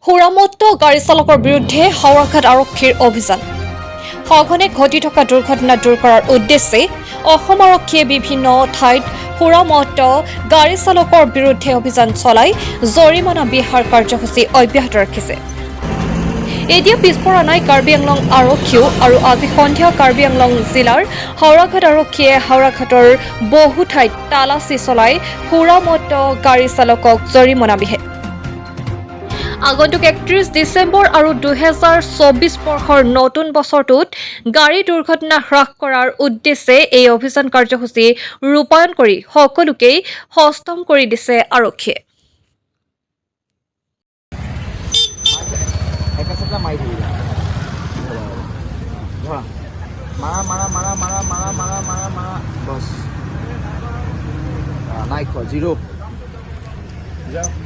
সুৰামত্ত গাড়ী চালকৰ বিৰুদ্ধে হাওৰাঘাট আৰক্ষীৰ অভিযান। সঘনে ঘটি থকা দুৰ্ঘটনা দূৰ কৰাৰ উদ্দেশ্যে অসম আৰক্ষীয়ে বিভিন্ন ঠাইত সুৰামত্ত গাড়ী চালকৰ বিৰুদ্ধে অভিযান চলাই জৰিমনা বিহাৰ কাৰ্যসূচী অব্যাহত ৰাখিছে। এতিয়া পিছপৰা নাই কাৰ্বি আংলং আৰক্ষীও আৰু আজি সন্ধিয়া কাৰ্বি আংলং জিলাৰ হাওৰাঘাট আৰক্ষীয়ে হাওৰাঘাটৰ বহু ঠাইত তালাচী চলাই সুৰামত্ত গাড়ী চালকক জৰিমনা বিহে। আগন্তুক 31 ডিচেম্বৰ আৰু 2024 বৰ্ষৰ নতুন বছৰটোত গাড়ী দুৰ্ঘটনা হ্ৰাস কৰাৰ উদ্দেশ্যে এই অভিযান কাৰ্যসূচী ৰূপায়ণ কৰি সকলোকেই সষ্টম কৰি দিছে আৰক্ষীয়ে। একেচাতে মাৰি থাকিবা। ধৰা, মাৰা মাৰা মাৰা মাৰা মাৰা মাৰা মাৰা মাৰা, বছ। নাই খোৱা, জিৰ'। যাওঁ।